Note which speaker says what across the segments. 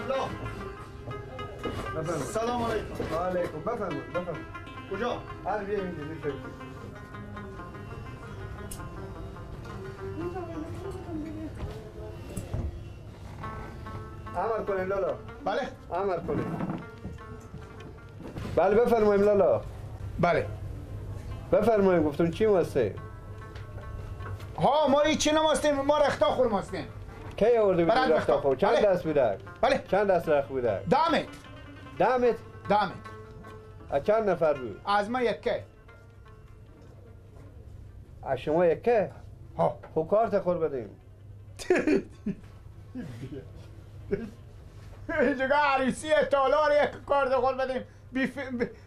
Speaker 1: الله. سلام علیکم.
Speaker 2: علیکم. بفرمایید بفرمایید.
Speaker 1: کجا؟
Speaker 2: الان بیا اینجا. امر کنیم لالا.
Speaker 1: بله
Speaker 2: امر کنیم. بله بفرماییم لالا.
Speaker 1: بله
Speaker 2: بفرماییم. گفتم چی واسه؟
Speaker 1: ها ما هیچی نماستیم، ما رختا خور ماستیم.
Speaker 2: کی آورده بودی رختا خور؟ چند دست بوده؟
Speaker 1: بله
Speaker 2: چند دست رخت بوده؟
Speaker 1: 10 متر.
Speaker 2: 10 متر؟
Speaker 1: 10 متر.
Speaker 2: از چند نفر بود؟
Speaker 1: از ما یکه.
Speaker 2: از شما یکه؟
Speaker 1: ها.
Speaker 2: خب کارت خور بدیم.
Speaker 1: اینجا عروسی تالار یک کارت خور بدیم.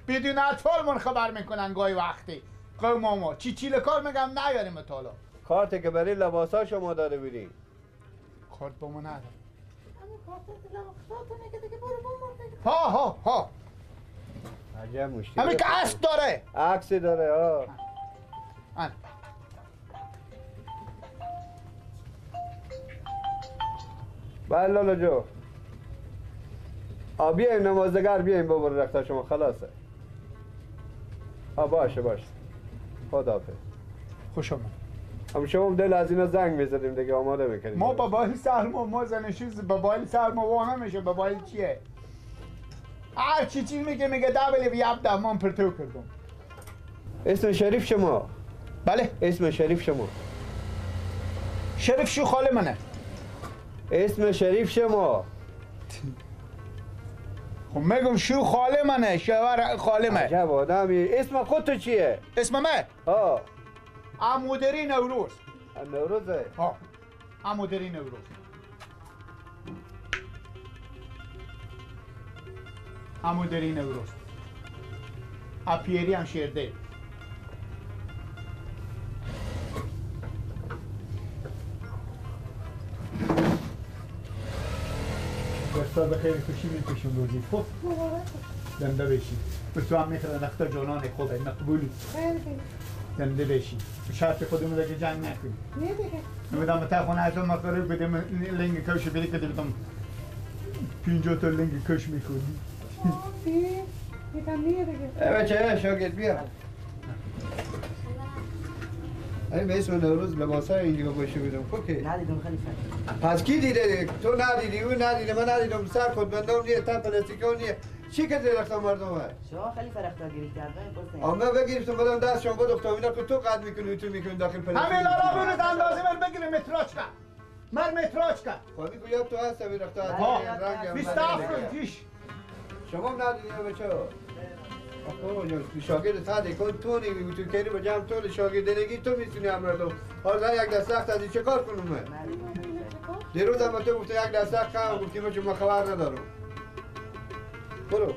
Speaker 1: بدون اطفال من خبر میکنن گاهی وقتی. قوم ما چی چیل کار میگم نیاریم تالار.
Speaker 2: کارت که برای لباسا شما داده بودیم.
Speaker 1: کارت با ما نداره. ها ها ها.
Speaker 2: عجب مشتی.
Speaker 1: همین که عکس داره.
Speaker 2: عکس داره ها.
Speaker 1: آن.
Speaker 2: بله لالا جو. آ بیایم نمازدگر بیایم بابا رختا شما خلاصه. آ باشه باشه. خداحافظ.
Speaker 1: خوش آمد.
Speaker 2: هم شما دل از اینا زنگ میزدیم دیگه آماده میکردیم.
Speaker 1: ما بابای سرما ما زنشیز بابای سرما وا نمیشه. بابای چیه؟ هر چی چیز میگه میگه دبل وی اب من پرتو کردم.
Speaker 2: اسم شریف شما؟
Speaker 1: بله
Speaker 2: اسم شریف شما.
Speaker 1: شریف شو خاله منه.
Speaker 2: اسم شریف شما.
Speaker 1: خب میگم شو خاله منه، شوهر خاله منه.
Speaker 2: عجب آدمی. اسم خودت چیه؟
Speaker 1: اسم من؟
Speaker 2: ها.
Speaker 1: عمودری نوروز.
Speaker 2: نوروزه؟
Speaker 1: ها عمودری نوروز. عمودری نوروز. اپیری هم شیرده. دستا بخیر خوشی میکشم روزی. خوب زنده بشی. به تو هم میخواد نختا جانان خوبه مقبولی. زنده بشی. شرط خودمون دیگه جنگ نکنی.
Speaker 3: نه دیگه.
Speaker 1: نمیدونم تا خونه از ما قرار بدیم لنگ کش بری که دیدم 50 تا لنگ کش میخوردی.
Speaker 3: دیگه دیگه.
Speaker 2: ای بچه شاگرد بیا. ای به اسم نوروز لباسای اینجا باشه بودم. خب
Speaker 4: ندیدم خلیفه.
Speaker 2: پس کی دیده؟ تو ندیدی، اون ندیده، من ندیدم. سر خود بندم نیه، تا پلاستیکو نیه. چی که رفتم مردم های؟
Speaker 4: شما خلیفه رفتا گرفتی حتما پرسید.
Speaker 2: آمه بگیرفتم بدم دست شما بدختم اینا که تو قد میکنی تو میکنی داخل پلاستیک.
Speaker 1: همین لالا برو اندازه من بگیره متراج کن. من متراج کن.
Speaker 2: خب میگم تو هست همین رفتا.
Speaker 1: ها 27 روز پیش.
Speaker 2: شما ندیدی بچه. آخه شاگرد ساده کن تو نمی تو کری با جمع تو شاگرد نگی تو میتونی امرلو. حالا یک دست سخت از چه کار کنم من؟ دیروز هم تو گفت یک دست سخت کم گفتیم چون من خبر ندارم. برو.